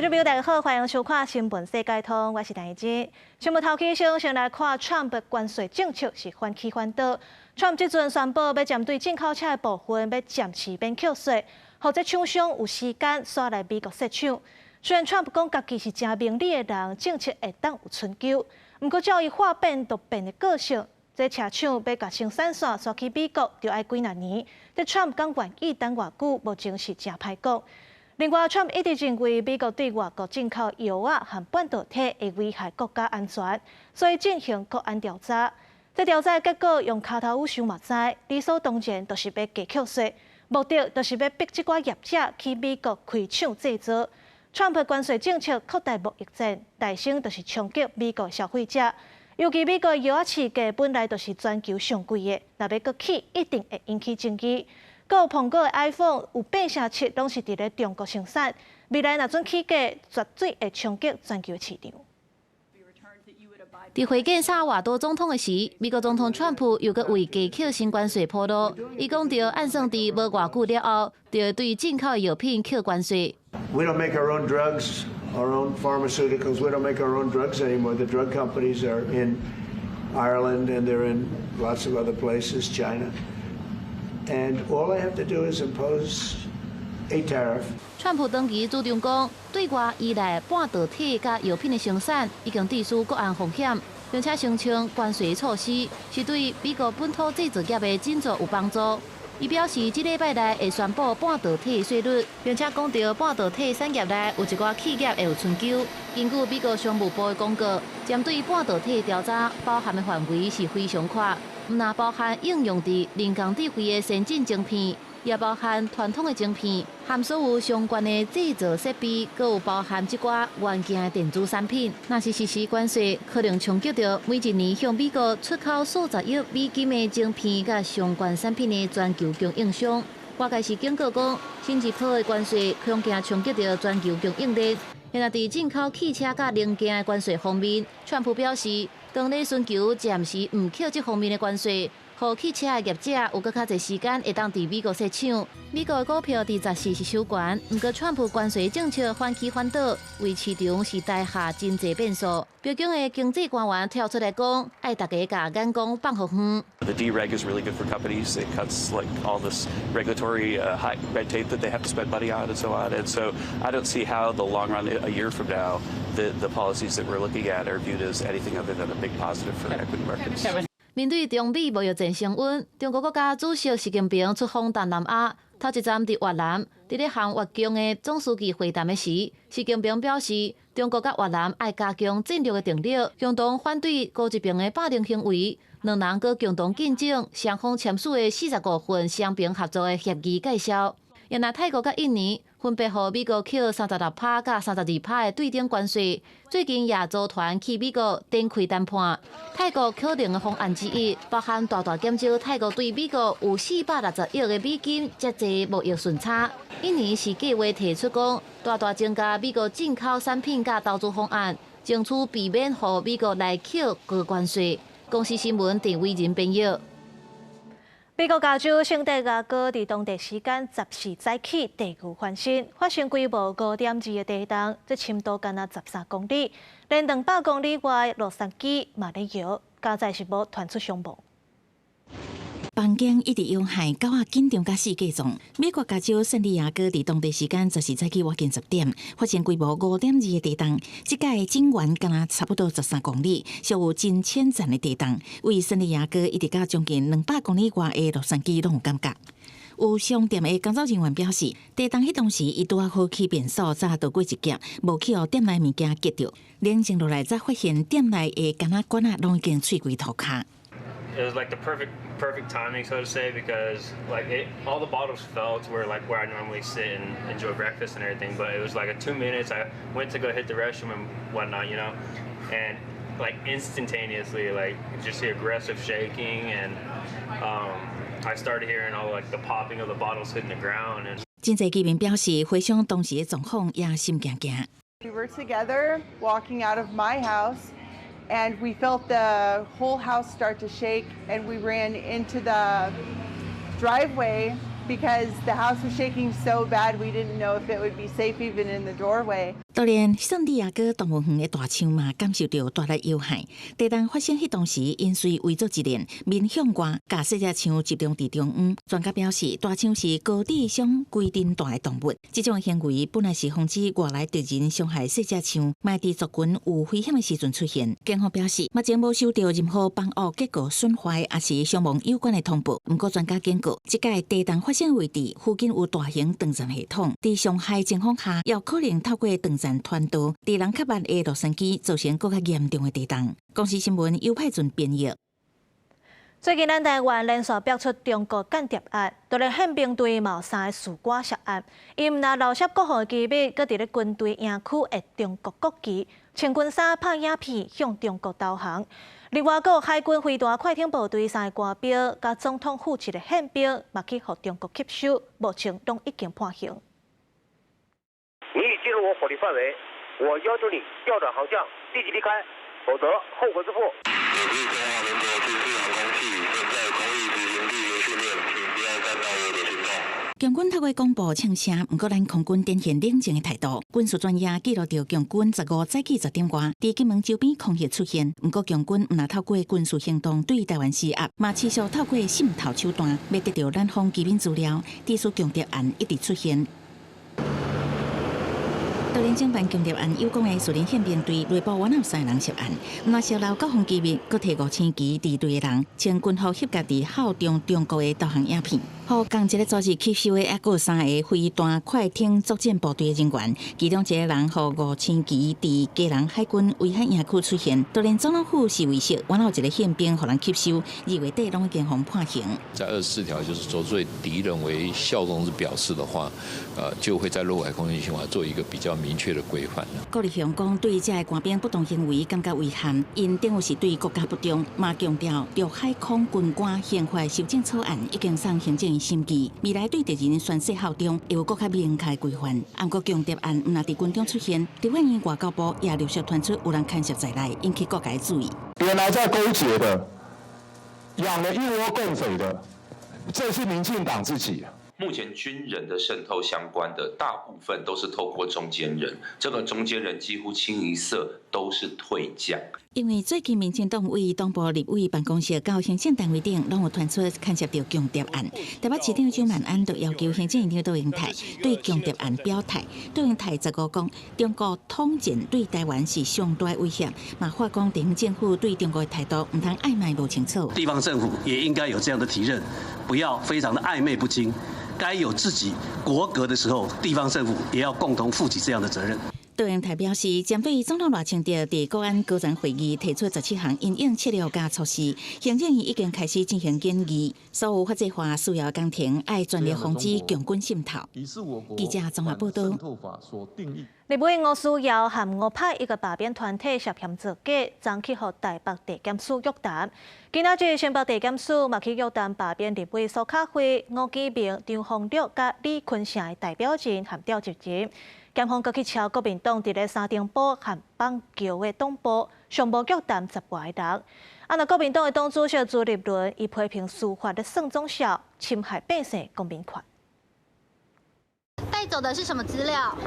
觀眾朋友大家好，歡迎收看《新聞世界通》，我是陳怡芝。新聞頭起先，先來看川普關稅政策是反起反倒。川普這陣宣布欲針對進口車的部分，欲暫時免扣稅，予這廠商有時間徙來美國設廠。雖然川普講家己是誠明理的人，政策會當有春秋，毋過照伊話變就變的個性，這車廠欲共生產線徙去美國，就愛幾若年。這川普敢願意等偌久，目前是誠歹講。另外，川普一直認為美國對外國進口藥仔和半導體會危害國家安全，所以進行國安調查。這調查結果用跤頭趺想嘛知，理所當然就是欲加扣稅，目的就是欲逼這寡業者去美國開廠製造。川普關稅政策擴大貿易戰，代先就是衝擊美國消費者。尤其美國藥仔市價本來就是全球上貴的，若欲閣起，一定會引起爭議。閣有蘋果的 iPhone 有87%攏是佇咧中國生產，未來若準起價，絕對會衝擊全球市場。佇會見薩爾瓦多總統的時，美國總統川普又閣為加扣新關稅鋪路。伊講著按算佇無偌久了後，就會對進口的藥品扣關稅。 We don't make our own drugs, our own pharmaceuticals. We don't make our own drugs anymore. The drug companies are in Ireland and they're in lots of other places, China. And all I have to do is impose a tariff. 川普長期主張講，對外依賴半導體佮藥品的生產已經致使國安風險，並且聲稱關稅措施是對美國本土製造業的振作有幫助。伊表示，這禮拜內會宣布半導體稅率，並且講著半導體產業內有一寡企業會有春秋。根據美國商務部的公告，針對半導體調查包含的範圍是非常闊，毋但包含應用佇人工智慧的先進晶片，也包含傳統的晶片，含所有相關的製造設備，閣有包含這寡元件的電子產品。若是實施關稅，可能衝擊著每一年向美國出口數十億美金的晶片佮相關產品的全球供應商。外界是警告講，新一波的關稅恐驚衝擊著全球供應鏈。現在佇進口汽車佮零件的關稅方面，川普表示，當咧尋求暫時毋扣這方面的關稅，予汽車的業者有閣較濟時間會當佇美國設廠。美國的股票佇14是收懸，毋過川普關稅政策反起反倒，為市場是帶下真濟變數。白宮的經濟官員跳出來講，愛大家共眼光放予遠。 The dereg is really good for companies. It cuts like all this regulatory high red tape that they have to spend money on and so on. And so I don't see how the long run, a year from now, the policies that we're looking at are viewed as anything other than a big positive for equity markets. 面對中美貿易戰升溫，中國國家主席習近平出訪東南亞，頭一站佇越南，佇咧和越共的總書記會談的時，習近平表示，中國佮越南愛加強戰略的定力，共同反對高級別的霸凌行為。兩人閣共同見證雙方簽署的45份雙邊合作的協議介紹。若泰國佮印尼分別予美國扣36%佮32%的對等關稅，最近也組團去美國展開談判。泰國可能的方案之一，包含大大減少泰國對美國有460億的美金遮濟貿易順差。印尼是計劃提出講，大大增加美國進口產品佮投資方案，爭取避免予美國來扣高關稅。公視新聞鄭偉仁編譯。美國加州聖地亞哥佇當地時間14早起地牛翻身，發生規模5.2的地動，這深度干焦13公里，連200公里外洛杉磯嘛咧搖，佳哉是無傳出傷亡。房間一直用害狗仔緊張佮四界撞。美國加州聖地亞哥佇當地時間14早起倚近10點，發生規模5.2的地動，這擺震源敢若差不多13公里，屬有真淺層的地動。位聖地亞哥一直到將近200公里外的洛杉磯攏有感覺。有商店的工作人員表示，地動彼當時，伊拄仔好去便所，才逃過一劫，無去予店內物件擊著。冷靜落來，才發現店內的敢若罐仔攏已經碎規塗跤。 It was like the perfect timing, so to say, because like all the bottles fell to where like where I normally sit and enjoy breakfast and everything. But it was like a 2 minutes. I went to go hit the restroom and whatnot, and like instantaneously, like just the aggressive shaking, and I started hearing all like the popping of the bottles hitting the ground. And 真濟居民表示，回想當時的狀況也心驚驚。 We were together walking out of my house, and we felt the whole house start to shake, and we ran into the driveway because the house was shaking so bad we didn't know if it would be safe even in the doorway. 當當然，聖地亞哥動物園的大象嘛，感受著大力搖撼。地動發生彼當時，𪜶隨圍做一連，面向外，共細隻象集中佇中央。專家表示，大象是高智商、規陣大的動物，這種行為本來是防止外來敵人傷害細隻象，嘛佇族群有危險的時陣出現。警方表示，目前無收著任何房屋結構損壞抑是傷亡有關的通報。毋過專家警告，這擺地動發生的位置附近有大型斷層系統，佇上海情況下，有可能透過斷層傳導，佇人較慢的洛杉磯造成閣較嚴重的地動。公視新聞尤派俊編譯。最近咱台灣連續爆出中國間諜案，就連憲兵隊嘛有三个士官涉案。𪜶毋但漏竊國防機密，閣佇咧軍隊營區挹中國國旗，穿軍衫拍影片向中國投降。另外，閣有海軍飛彈快艇部隊三个官兵，佮總統府一个憲兵，嘛去予中國吸收，目前攏已經判刑。你已進入我火力範圍，我要求你調轉航向，立即離開，否則後果自負。我是中華民國軍事航空器，正在空域執行例行訓練，請不要干擾我的行動。共軍透過廣播嗆聲，毋過咱空軍展現冷靜的態度。軍事專家記錄著共軍15早起10點外，佇金門周邊空域出現。毋過共軍毋但透過軍事行動對台灣施壓，嘛持續透過滲透手段，欲得著咱方機密資料，致使共諜案一直出現。就連偵辦共諜案有關的士林憲兵隊內部，原來有三个人涉案，毋但泄露國防機密，閣提五星旗支隊的人穿軍服翕家己效忠中國的導航影片，予仝一个組織吸收的，猶閣有三个飛彈快艇作戰部隊的人員，其中一个人予五星旗佇基隆海軍威海營區出現，就連總統府侍衛室，原來有一个憲兵予人吸收，2月底攏已經予判刑。在24條，就是說對敵人為效忠之表示的話，就會在陸海空軍刑法做一個比較明確的規範。郭立雄講，對這个官兵不當行為感覺遺憾，𪜶等於是對國家不忠，嘛強調陸海空軍官刑法修正草案已經送行政院審議，未來對敵人宣誓效忠會有閣較明確規範。毋過共諜案毋但佇軍中出現，立法院外交部也陸續傳出有人牽涉在內，引起各界注意。原來在勾結的，養了一窩共匪的，這是民進黨自己。目前軍人的滲透相關的大部分都是透過中間人，這個中間人幾乎清一色都是退將。因為最近民進黨為黨部立委辦公室到行政單位頂，攏有傳出牽涉著共諜案。台北市長蔣萬安就要求行政院長卓榮泰對共諜案表態。卓榮泰15講，中國統戰對台灣是上大威脅，嘛發講地方政府對中國的態度毋通曖昧無清楚。地方政府也應該有這樣的體認，不要非常的曖昧不清。該有自己國格的時候，地方政府也要共同負起這樣的責任。卓榮泰表示，針對總統賴清德佇國安高層會議提出17項因應策略佮措施，行政院已經開始進行研議，所有法制化需要工程愛全力防止共軍滲透。記者綜合報導。立委吳思瑤和吳派一個罷免團體涉嫌造假，昨去予台北地檢署約談。今仔日新北地檢署嘛去約談罷免立委蘇卡慧、吳基明、張宏禄佮李坤城的代表人和召集人。檢方閣去抄國民黨佇咧三重埔和板橋的黨部，上無約談10外个人。啊，若國民黨的黨主席朱立倫，伊批評司法咧算總數，侵害百姓公民權。帶走的是什麼資料？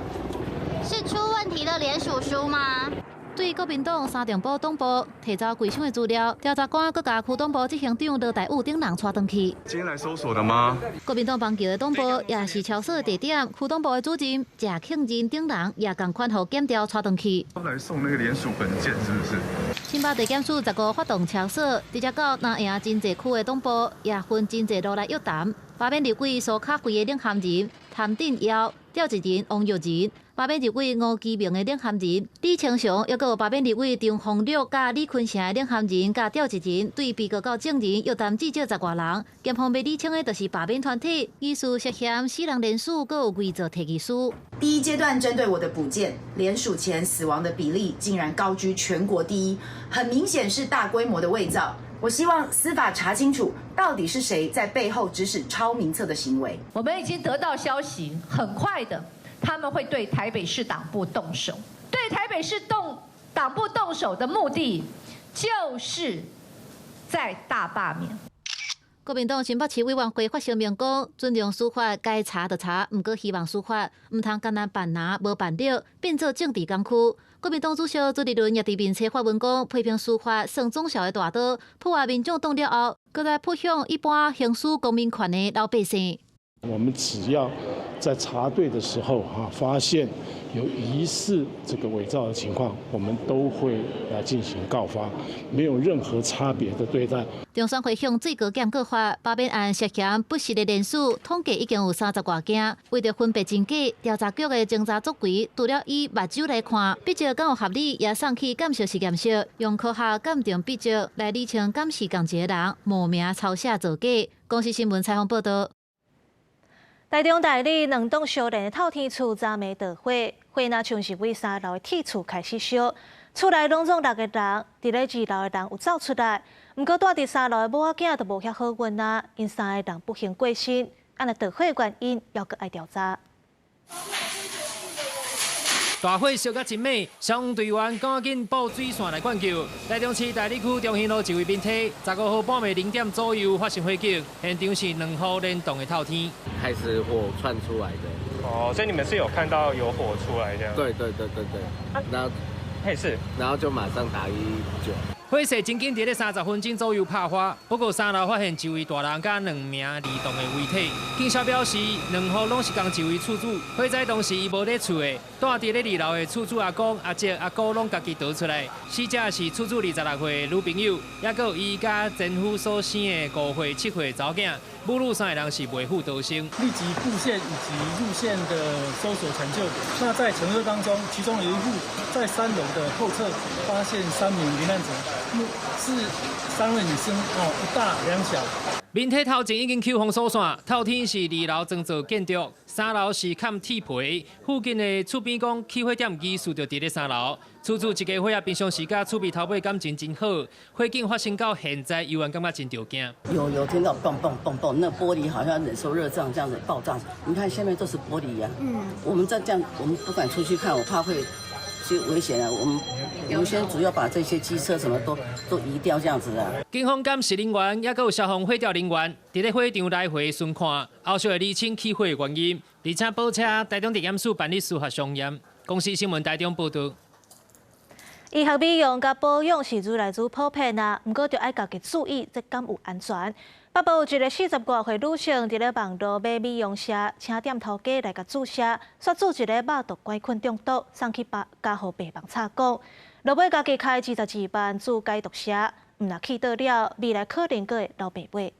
是出問題的聯署書嗎？對國民黨三重埔黨部提走規箱的資料，調查官閣共區黨部執行長羅大武等人帶轉去。今天來搜索的嗎？國民黨板橋的黨部也是抄搜的地點，區黨部的主任謝慶仁等人也仝款予檢調帶轉去。來送那個聯署文件，是不是？新北地檢署15發動抄搜，直接到南營真濟區的黨部，也分真濟路來約談。罷免立委蘇卡慧的領銜人譚振耀、召集人王玉仁。罷免立委吳基明的領銜人李清雄，抑閣有罷免立委張宏禄佮李坤城的領銜人佮召集人，對被告到證人約談至少10外人。檢方欲理清的，就是罷免團體疑似涉嫌死人聯署，閣有偽造提議書。第一階段針對我的補件，聯署前死亡的比例竟然高居全國第一，很明顯是大規模的偽造。我希望司法查清楚，到底是誰在背後指使抄名冊的行為。我們已經得到消息，很快的。他們會對台北市黨部動手，對台北市動黨部動手的目的，就是在大罷免。國民黨新北市委員會發聲明講，尊重司法，該查就查，毋過希望司法毋通干焦辦拿無辦著，變做政治工具。國民黨主席朱立倫也佇面冊發文講，批評司法算總數的大刀，破壞民眾黨了後，閣來撲向一般行使公民權的老百姓。我們只要在查對的時候，哈，發現有疑似這個偽造的情況，我們都會來進行告發，沒有任何差別的對待。中選會向最高檢告發罷免案涉嫌不實的連署，統計已經有30外件。為著分辨真假，調查局的偵查作為，除了以目睭來看，筆跡敢有合理，也送去鑑識實驗室，用科學鑑定筆跡來釐清敢是仝一个人冒名抄寫造假。公視新聞採訪報導。台中大里兩棟相連的透天厝昨暝著火，火若像是對三樓的鐵厝開始燒，厝內攏總六個人，佇咧二樓的人有走出來，毋過蹛佇三樓的某仔囝就無遐好運啊，𪜶三个人不幸過身，按呢著火原因猶閣愛調查。大火燒甲真猛，消防隊員趕緊布水線來灌救。台中市大里區中興路一位民宅，15號半暝0點左右發生火警，現場是兩戶連棟的透天。開始火竄出來的。哦，所以你們是有看到有火出來這樣？對對對對對。然後，是，然後就馬上打119。火勢真緊，佇咧30分鐘左右拍發。不過三樓發現一位大人佮兩名兒童的遺體。警消表示，兩戶攏是仝一位厝主。火災當時伊無佇厝的，蹛佇咧二樓的厝主阿公、阿叔、阿姑攏家己逃出來。死者是厝主26歲的女朋友，抑閣有伊佮前夫所生的5歲、7歲查某囝。母女三个人是袂赴逃生。立即布線以及入線的搜索搶救。那在搶救當中，其中有一戶在三樓的後側發現3名罹難者，是三位女生哦，一大兩小。民宅頭前已經搝封鎖線，透天是二樓裝做建築，三樓是崁鐵皮。附近的厝邊講，起火點疑似就佇咧三樓。厝主一家伙仔平常時佮厝邊頭尾感情真好，火警發生到現在，猶原感覺真著驚。有聽到嘣嘣嘣嘣，那玻璃好像忍受熱脹這樣子爆炸。你看下面都是玻璃呀。我們再這樣，我們不敢出去看，我怕會就危險啊。我們先主要把這些機車什麼都移掉，這樣子啊。警方鑑識人員，抑閣有消防火調人員，佇咧火場來回巡看，後續會釐清起火的原因，而且補車台中地檢署辦理司法相驗。公視新聞台中報導。醫學美容佮保養是愈來愈普遍啊，毋過著愛家己注意，這敢有安全？北部有一个40外歲女性，佇咧網路買美容液，請店頭家來共注射，煞注一个肉毒桿菌中毒，送去加護病房插管，落尾家己開22萬注解毒液，毋若氣倒了，未來可能閣會流白尾。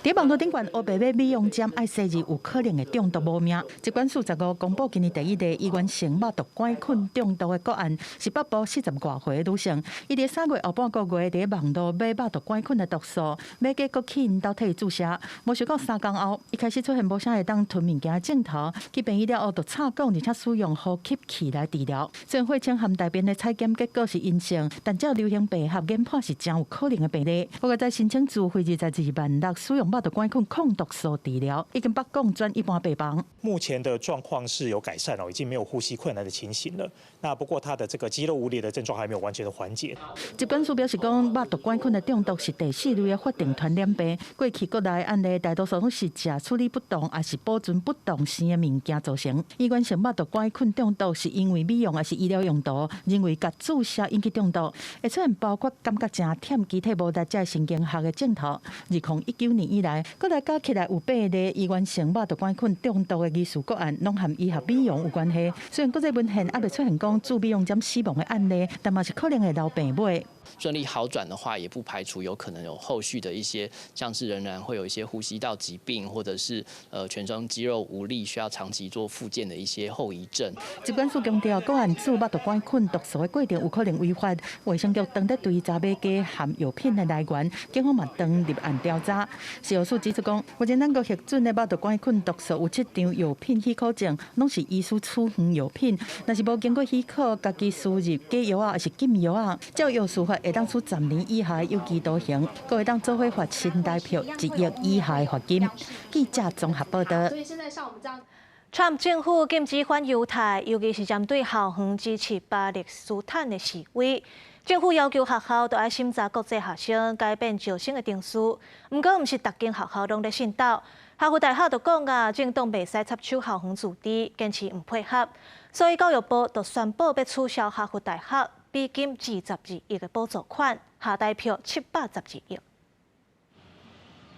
佇網路頂懸烏白買美容針愛洗字有可能會中毒無命。疾管署15公布今年第一例醫源性肉毒桿菌中毒的個案，是北部40外歲的女性。伊佇3月後半個月佇網路買肉毒桿菌的毒素，買家閣去𪜶兜替伊注射。無想到3工後，伊開始出現無啥會當吞物件的症頭，去病院了後就插管，而且使用呼吸器來治療。雖然血清和大便的採檢結果是陰性，但照流行病學研判是誠有可能的病例。不過在申請自費22萬6使用肉毒桿菌抗毒素治療，已經北港轉一般病房。目前的狀況是有改善哦，已經沒有呼吸困難的情形了。那不過他的這個肌肉無力的症狀還沒有完全的緩解。疾管署表示講，肉毒桿菌的中毒是第四類的法定傳染病。過去國內案例大多數攏是食處理不當，抑是保存不當生的物件造成。醫源性肉毒桿菌中毒是因為美容抑是醫療用途，認為共注射引起中毒，會出現包括感覺誠忝、肢體無力這神經學的症頭。2019年以來，國內加起來有八例醫源性肉毒桿菌中毒的疑似個案，攏和醫學美容有關係。雖然國際文獻猶未出現講注美容針死亡的案例，但嘛是可能會留病尾。順利好轉的話，也不排除有可能有後續的一些，像是仍然會有一些呼吸道疾病，或者是全身肌肉無力，需要長期做復健的一些後遺症。疾管署強調，個案注肉毒桿菌毒素的過程有可能違法，衛生局當咧追查買家含藥品的來源，警方嘛當立案調查。食藥署指出講，目前咱國核准的肉毒桿菌毒素有七張藥品許可證，攏是醫師處方藥品，若是無經過許可，家己輸入假藥仔，抑是禁藥仔，照藥師法會當處10年以下有期徒刑，閣會當做伙罰新台票1億以下的罰金。記者綜合報導。川普政府禁止反猶太，尤其是針對校園支持巴勒斯坦的示威。政府要求學校都愛審查國際學生改變招生的程序，毋過毋是逐間學校攏咧信守。哈佛大學就講啊，政黨袂使插手校園自治，堅持毋配合，所以教育部就宣布欲取消哈佛大學美金22億的補助款，下台票712億。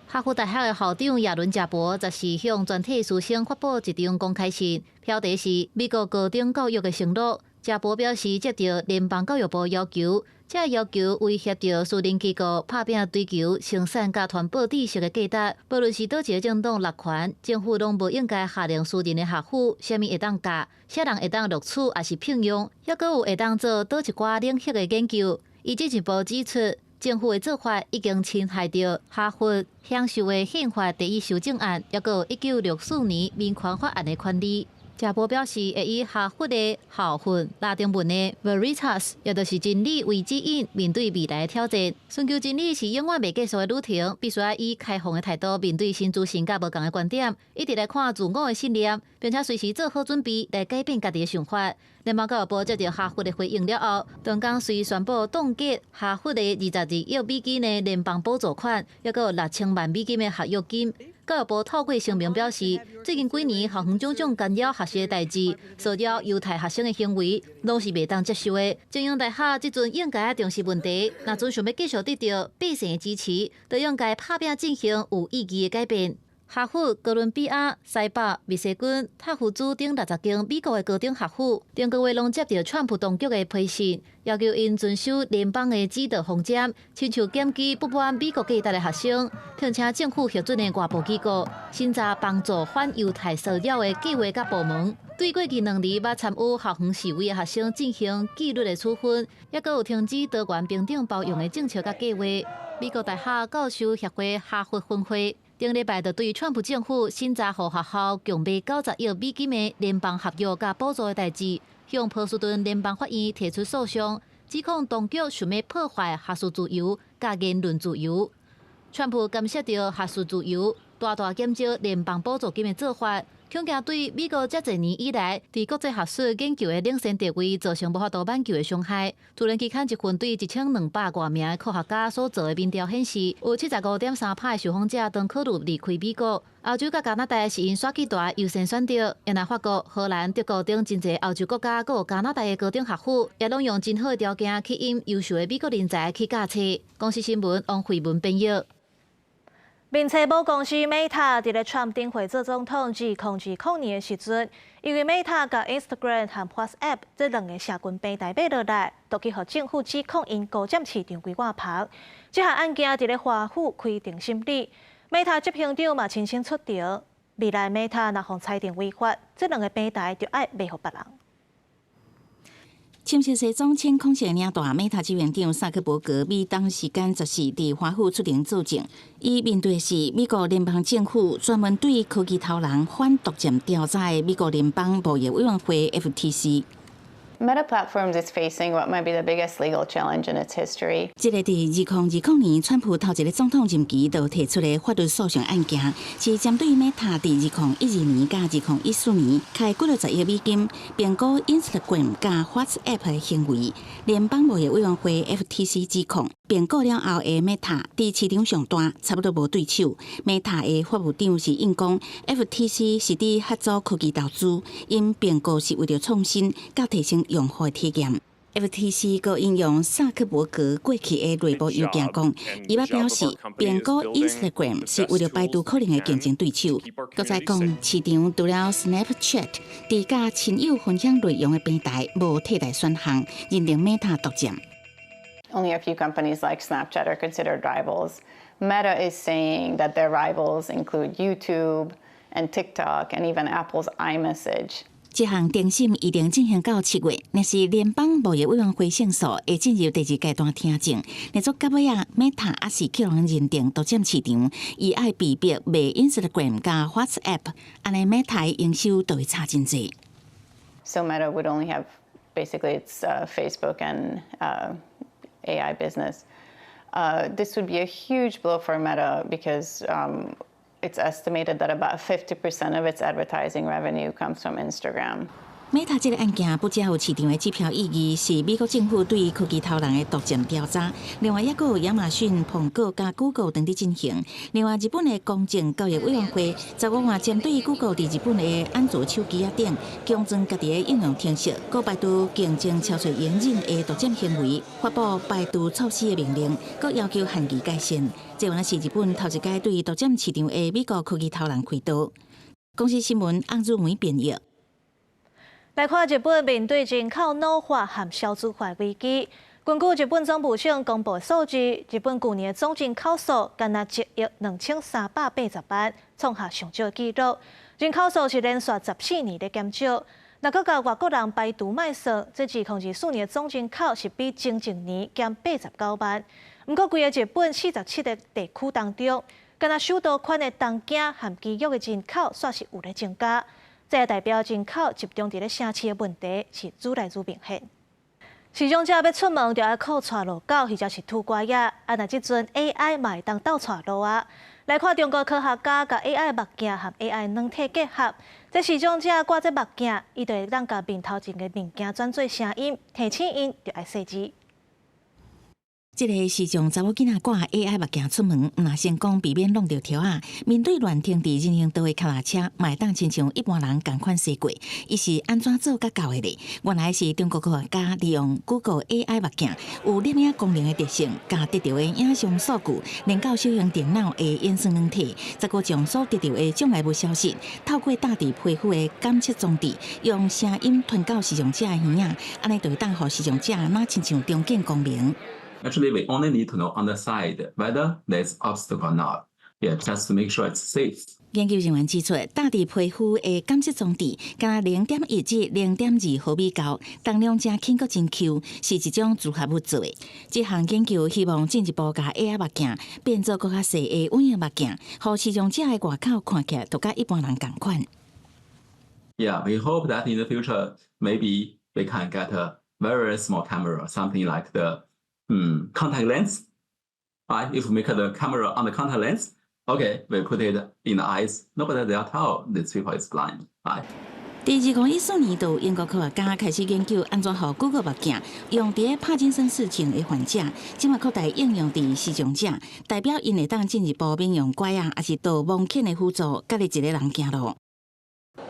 哈佛大學的校長亞倫賈伯十四向全體師生發布一張公開信，標題是美國高等教育的承諾。賈伯表示，接著聯邦教育部要求，這个要求威脅著私人機構拍拚追求生產佮傳播知識的價值。無論是佗一个政黨勒權，政府攏無應該下令私人的學府，啥物會當教，啥人會當錄取，抑是聘用，抑閣有會當做佗一寡領域的研究。伊進一步指出，政府的做法已經侵害著哈佛享受的憲法第一修正案，抑閣有1964年民權法案的權利。賈伯表示，會以哈佛的校訓拉丁文的 Veritas，也就是真理為指引，面對未來的挑戰。尋求真理是永遠袂結束的旅程，必須愛以開放的態度面對新資訊佮無仝的觀點，一直來看自我的信念，並且隨時做好準備來改變家己的想法。聯邦教育部接著哈佛的回應了後，當工隨宣布凍結哈佛的22億美金的聯邦補助款，抑閣有6000萬美金的合約金。教育部透過聲明表示，最近幾年校園種種干擾學習的代誌、騷擾猶太學生的行為，攏是袂當接受的。精英大學這陣應該重視問題，若真想欲繼續得著百姓的支持，就應該拍拚進行有意義的改變。哈佛、哥倫比亞、西北、密西根、塔夫茲等60間美國的高等學府，頂個月攏接著川普當局的批信，要求𪜶遵守聯邦的指導方針，親像檢舉不滿美國價值的學生，聘請政府核准的外部機構審查幫助反猶太騷擾的計劃佮部門，對過去2年捌參與校園示威的學生進行紀律的處分，抑閣有停止多元平等包容的政策佮計劃。美國大學教授協會哈佛分會頂禮拜就對川普政府審查予學校強買90億美金的聯邦合約佮補助的代誌，向波士頓聯邦法院提出訴訟，指控當局想欲破壞學術自由佮言論自由。川普干涉著學術自由，大大減少聯邦補助金的做法，恐驚對美國遮濟年以來佇國際學術研究的領先地位造成無法度挽救的傷害。自然期刊一份對1200外名的科學家所做的民調顯示，有75.3%的受訪者當考慮離開美國。歐洲佮加拿大是𪜶煞去大優先選擇，若是法國、荷蘭、德國等真濟歐洲國家，閣有加拿大的高等學府，也攏用真好的條件吸引優秀的美國人才去教冊。公視新聞王慧文編譯。面冊母公司 Meta 佇咧川普頂回做總統2020年的時陣，因為 Meta 共 Instagram 和 WhatsApp 這兩个社群平台買落來，都去予政府指控𪜶孤佔市場幾外趴。這項案件佇咧華府開庭審理，Meta 執行長嘛親身出庭。未來 Meta 若予裁定違法，這兩个平台就愛賣予別人。深色西裝淺紺色領帶，Meta 執行長薩克伯格美東時間十四佇華府出庭作證，伊面對的是美國聯邦政府專門對科技頭人反獨佔調查的美國聯邦貿易委員會 FTC。 Meta Platforms is facing what might be the biggest legal challenge in its history. 這个佇2020年，川普頭一个總統任期就提出的法律訴訟案件，是針對 Meta 佇2012年佮2014年開幾落十億美金併購 Instagram 佮 WhatsApp 的行為。聯邦貿易委員會 FTC 指控，併購了後的 Meta 佇市場上大，差不多無對手。Meta 的法務長是應講，FTC 是佇喝阻科技投資，𪜶併購是為著創新佮提升用戶的體驗。FTC 閣引用薩克伯格過去的內部郵件講，伊捌表示，併購 Instagram 是為著排除可能的競爭對手。閣再講，市場除了 Snapchat，佇佮親友分享內容的平台無替代選項，認定 Meta 獨佔。 Only a few companies like Snapchat are considered rivals. Meta is saying that their rivals include YouTube and TikTok and even Apple's iMessage. 這項庭審預定進行到7月，若是聯邦貿易委員會勝訴，會進入第二階段聽證。若做到尾仔，Meta 猶是予人認定獨佔市場，伊愛被逼賣 Instagram 佮 WhatsApp，按呢 Meta 的營收就會差真濟。 So Meta would only have basically its Facebook and AI business. This would be a huge blow for Meta because it's estimated that about 50% of its advertising revenue comes from Instagram. Meta 這个案件不只有市場的指標意義，是美國政府對科技頭人的獨佔調查。另外，抑閣有亞馬遜、蘋果佮 Google 等佇進行。另外，日本的公正交易委員會15月針對 Google 佇日本的安卓手機仔頂強裝家己的應用程式，閣排除競爭超出容忍的獨佔行為，發布排除措施的命令，閣要求限期改善。這原來是日本頭一擺對獨佔市場的美國科技頭人開刀。公視新聞洪汝梅編譯。來看日本面對人口老化和少子化危機，根據日本總務省公布數字，日本舊年總人口數干焦1億2380萬，創下上少紀錄。人口數是連續14年咧減少。若閣共外國人排除賣算，這2024年總人口是比前一年減89萬。毋過，規个日本47個地區當中，干焦首都圈的東京和埼玉的人口煞是有咧增加。這代表人口集中佇咧城市的問題是愈來愈明顯。視障者欲出門，就愛靠帶路狗或者是拄拐仔。啊，若這陣 AI 嘛會當鬥帶路啊！來看中國科學家共 AI 目鏡和 AI 軟體結合，這視障者掛這目鏡，伊就會當共面頭前的物件轉做聲音，提醒𪜶著愛細緻。這个視障查某囡仔掛 AI 目鏡出門，毋若成功避免挵著柱仔。面對亂停佇人行道的跤踏車，嘛會當親像一般人仝款駛過。伊是按怎做甲到的咧？原來是中國科學家利用 Google AI 目鏡有攝影功能的特性，共得著的影像數據，連到小型電腦的演算軟體，再閣將所得著的障礙物消息，透過貼佇皮膚的感測裝置，用聲音傳到視障者的耳仔，按呢就會當予視障者若親像重見光明。 Actually, we only need to know on the side whether there's obstacle or not. Yeah, just to make sure it's safe. 研究人員指出，貼佇皮膚的感測裝置，干焦0.1至0.2毫米厚，重量誠輕，閣真輕，是一種組合物做的。這項研究希望進一步共 AI 目鏡變做閣較細的隱形目鏡，予視障者的外口看起來就佮一般人仝款。 Yeah, we hope that in the future, maybe we can get a very small camera, something like the contact lens. Right? If we make the camera on the contact lens, okay, we put it in the eyes, nobody will tell these people is blind. Right? 佇2014年度，英國科學家開始研究按怎予 Google 目鏡用佇咧帕金森氏症的患者，這馬擴大應用佇視障者，代表𪜶會當進一步免用拐仔，抑是導盲犬的輔助，家己一个人行路。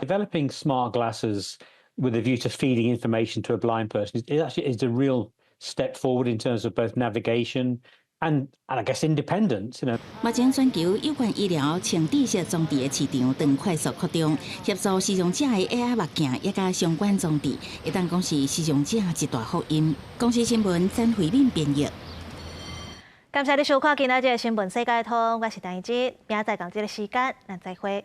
Developing smart glasses with a view to feeding information to a blind person is actually is a real step forward in terms of both navigation and I guess independence. 目前全球有關醫療穿戴式裝置的市場正快速擴張，協助視障者的 AI 目鏡也佮相關裝置，會當講是視障者一大福音。公視新聞曾慧敏編譯。感謝你收看今仔日的新聞世界通，我是陳怡之，明仔載仝這个時間，咱再會。